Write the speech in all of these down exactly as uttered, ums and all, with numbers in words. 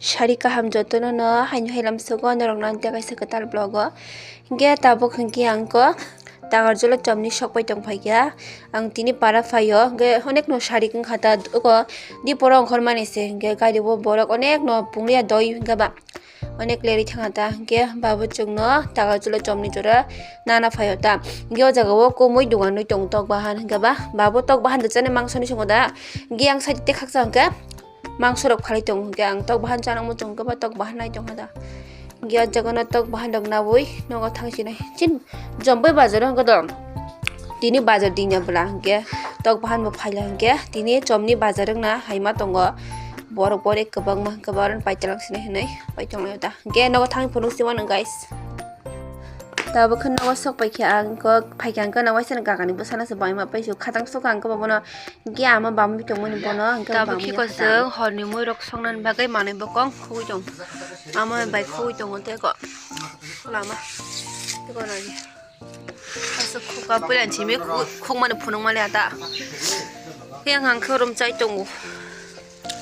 Sari kaham jotono no haino hailam sugo norok no ang tei kaisa kwtal vlog o. Hingke tabuk hingke ang ko Takarjala chomni sok pai tong phaikha. Ang tini para phaio hingke onek no sari wngkha ta oko diporo ongkhormani se hingke gari o borok onek no pungliya doi hingke ba onek leri thangkha ta hingke babo chwngno Takarjala chomni jora nana phaio ta. Hingke o jaga o komoi dogan rwi tongo tok bahan hingke ba babo tok bahan rwchani mangso ni songo da hingke ang side o tekhaksa hingke. Mangso rok phalwi tongo hwnkhe ang tok bahan chana muchung khe ba tok bahan nai tongkha da. Hwnkhe o jaga no tok bahan rok nawi nogo thang sinai chin Jombai bazar o hwnkhe do tini bazar dina bwla hwnkhe tok bahan bo phaila hwnkhe tini chomni bazar wngna haima tongo borok borek kwbangma hwnkhe ba oro paitlang sinai hinwi pai tonglaio da hwnkhe nogo thang phunuk simano guys. Tabuk khe nogo sok paikha ang kok phaikha ang khe nogo waisa ni kaka ni bwsano se baima paisuk khatang sok ang khe bono. Hingke ama bamwi tongmani bono hingke tabuk bamwi khiko kha ta. Chwng horni mui rok songnani bagwi manwi bokong khugui tongo. Ama bai khugui tongo tei ko lama tei ko nai. Aswk khuka puila simi khu-, khukmani phunukmani ata. Yang hang khe rom chai tongo.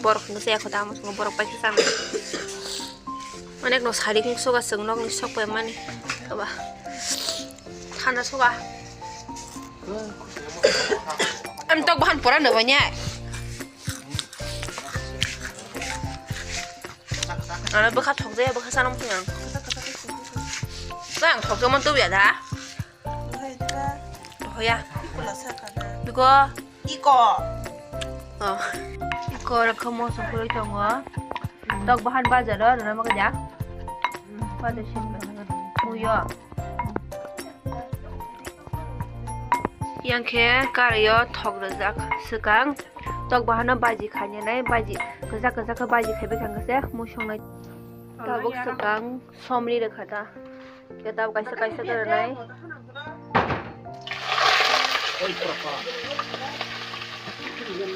Borok hingke chaya kho tamo borok pai khe chana. Onek no sari kung soga chwng nokni sok pai mani. Aba. Thanda soga. Ang tok bahan pora no banya. Ano bwkha thok jaya bwkha sanam phung ang. Bwkha ang thok jama tu ya da. Hoya. Biko. Iko. Oh. Iko rokha moso puroi tongo. Tok bahan bazar o rwna maka ja. Bazar sim. Muyo. Yang khe karaio thok rwjak swkang tok bahano baji khainai baji kwchak kwchak khe baji khaibai thangkhe se mui songnai tabuk swkang somni rwkha ta khe tabuk kaisa kaisa khe rwnai.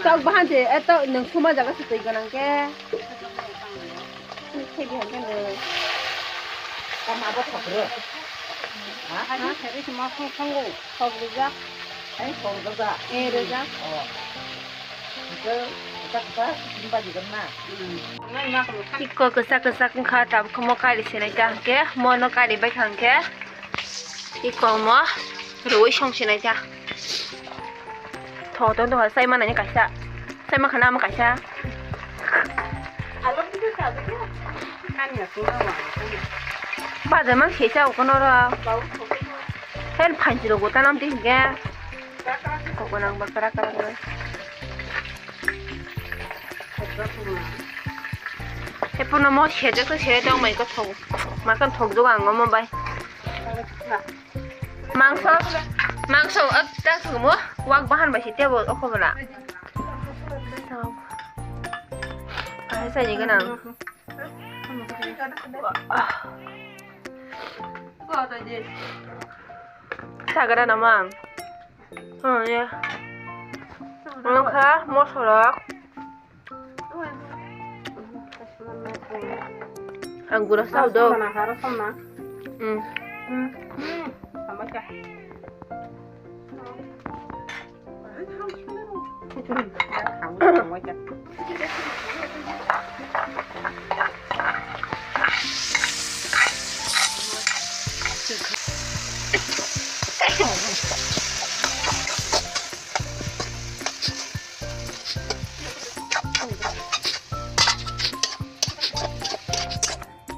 Tok bahan se eto nwng suma jaga se twi gwnang khe. Khe bihai khe nwng. Tamo abo thok rw. Ha? Ani khe rw sima thong thongo. Thok rijak. Ai thok rijak. Eh, rijak. Oh. Hingke kwchak kwchak sini baji gwnna. Iko kwchak kwchak wngkha tabuk khe mo kari sinai ta hingke mo no kari bai kha hingke. Iko mo rwi song sinai ta. Tho tong tong sai manani kaisa. Sai ma khana ma kaisa. Baje mang sesa kono ro. Hen phanchi ro gota nam ti ge. Ko ko nang ba kara kara. He puno mo seje ko se dong mai ko thok. Ma kan thok jo ang mo bai. Mangso, mangso ekta sumo, wak bahan bai si tebo oko bela. Kahai sa ni gana. Sagra nama. Oh ya. Mangkha mosorok. Ang gura sao do. Mana haro sama. Hmm. Hmm. Hmm. Sama kah?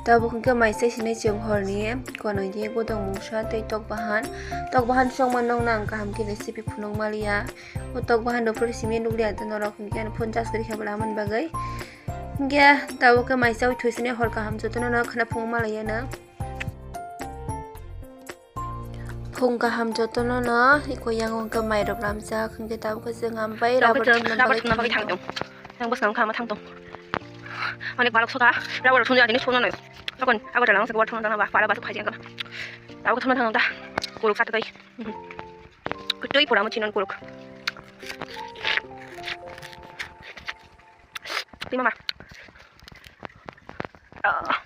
Tabuk hwnkhe mai sai sinai chwng horni konoi di gudok mungsa tei tok bahan. Tok bahan songma nokna ang kaham khe recipe phunuk maliya. O tok bahan rok phuru simi nukliya ta norok hwnkhe ani phone charge kwrwi khe bwla amoni bagwi. Hwnkhe tabuk khe mai chaui thwi sinai hor kaham jotono no khwna phunuk malaiya no. Phung kaham jotono no iko yang wngkha mai rok lamjak hwnkhe tabuk khe chwng ambai rubber thumna bagwi thang tong. Yang bwskango kha ma thang tong. Onek balok sokha rubber thumjak jani thumna noi. Tokon abo tala wngsa rubber thumna tangna ba para ba thuk phai jang kha. Tabuk thumna thang ta. Kuruk sat tai. Kutui pura mo chinon kuruk. Tui mama. Ah.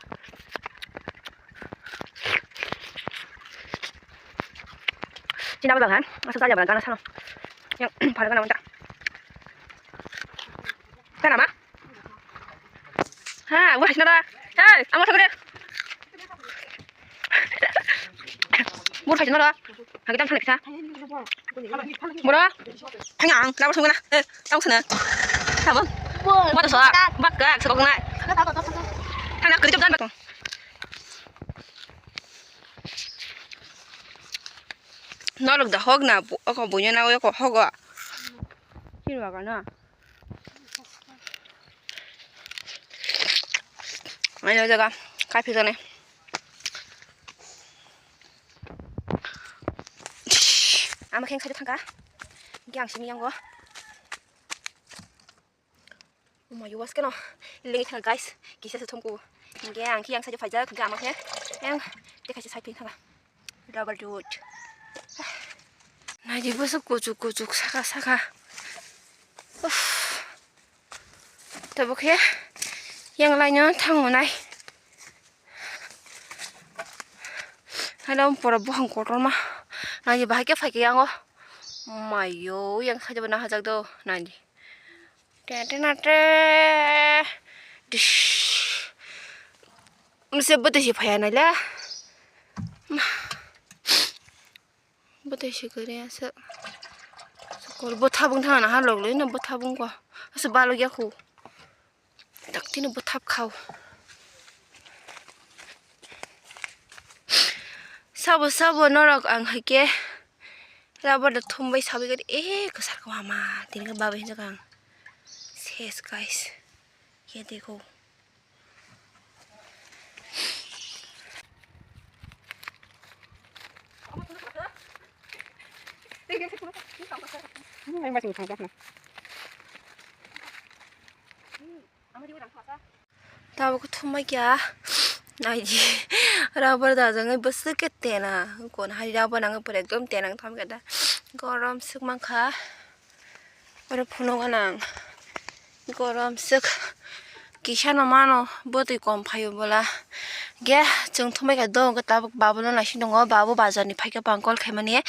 Chini abo bagan, asa saja bagan, sana. Yang pada kana unta. Kana ma? Ha, bo haisna da. Hey, amo thangre. Bo haisna da. Hagi tam thangre kisa. Boro. Thang ang, labo thangna. Eh, tang sana. Tamo. Bo to sa. Bak ga, sa kong nai. Thangna kri jam dan bak. Norok da hok na, oko bunya na, oko hogo. Sirwa ga na. Ayo jaga, kaiphi jani. Ama khe wngkha thangkha. Hingke ang simi yango. Omo, yo, was keno. Lengi thang, guys. Kisa se thumku. Hingke ang khe yang sajo phaijak, hingke ama khe. Yang, te kaisa side phi thangkha. Double dude. Naidi bwswk kuchuk kuchuk saka saka. Uff. Tabuk khe yang laino thango nai. Hala um pora buhang kotorma. Naidi bahai khe phaikhe yango. Mayo yang sajo na hajak do naidi. Te te na te. Dish. Mse bwtwi se phaiya naile. Bwtwi se kwrwi aswk. Sokol bwthabung thangna ha logloino bwthabung ko. Aswk balokya khu. Daktino bwthap khao. Sabo sabo norok ang hai khe. Rubber da thumbai sabai gari, eh, kwsar kwma ma, tini khe babai hinjak ang. Ses, guys. Ye dekho. Tabuk thumbai kya naidi rubber da jangwi bwswk khe tena kon hari rubber nangwi pore ekdom tenang thangkhe da gorom swk mankha oro phunuk gwnang gorom swk kisa no mano bwtwi kom phaio bola ge chwng thumbai kha do hwnkhe tabuk babu no naising tongo babu bazar ni phaikhe bang kol khaimani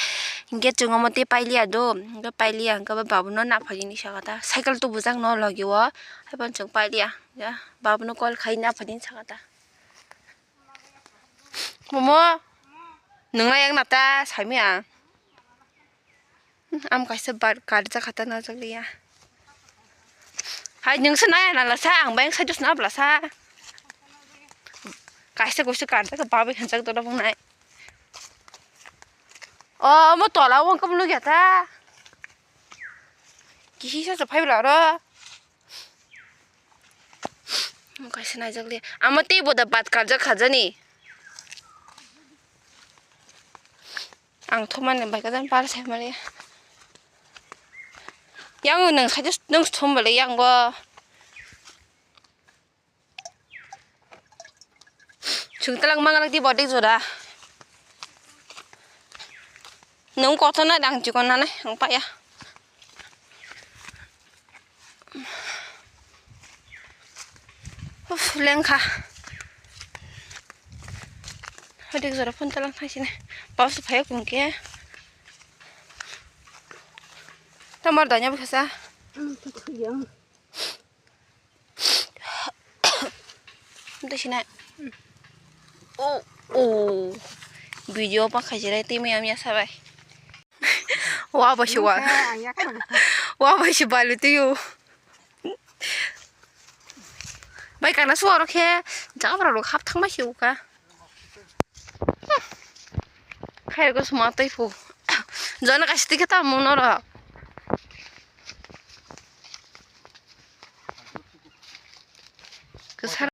hwnkhe chwng omo tei pailiya do hwnkhe pailiya hwnkhe babu no naphai ni saka ta cycle tubujak no logi o haiphano chwng pailiya. Ya, babu no call khai na phadin saka ta. Momo, nung na yang nata, sami ang. Am kaisa bar karja khata na jagli ya. Hai nung sa naya na lasa, ang bayang sa jus na blasa. Kaisa kusa karja ka babu hanjak dora bung nai. O, mo tola wong kam lu ya ta. Kihi sa sa phai bla ro. Kaisa naijak le. Amo tei bo da bat karjak khajani. Ang thumani bai kajan par sai mani. Yang nang sajo nang thum bale yang go. Chwng twlang manglak di body jora. Nung kotor na dang chikon na nai ang paya. Uf, lengkha. Body jora phone twlang thang sini. Paus phaya kung ke. Tamar danya bukasa. Tei sinai. Oh, oh. Video pa khajirai tei maya maya sabai. Wa ba se wa. Wa ba se balu tei yo. Bai kana suwa rok khe jaga rok hap thang bai se uka. Khairok suma tei phu. Jona kaisa twi khe ta mung norok. Kwsa.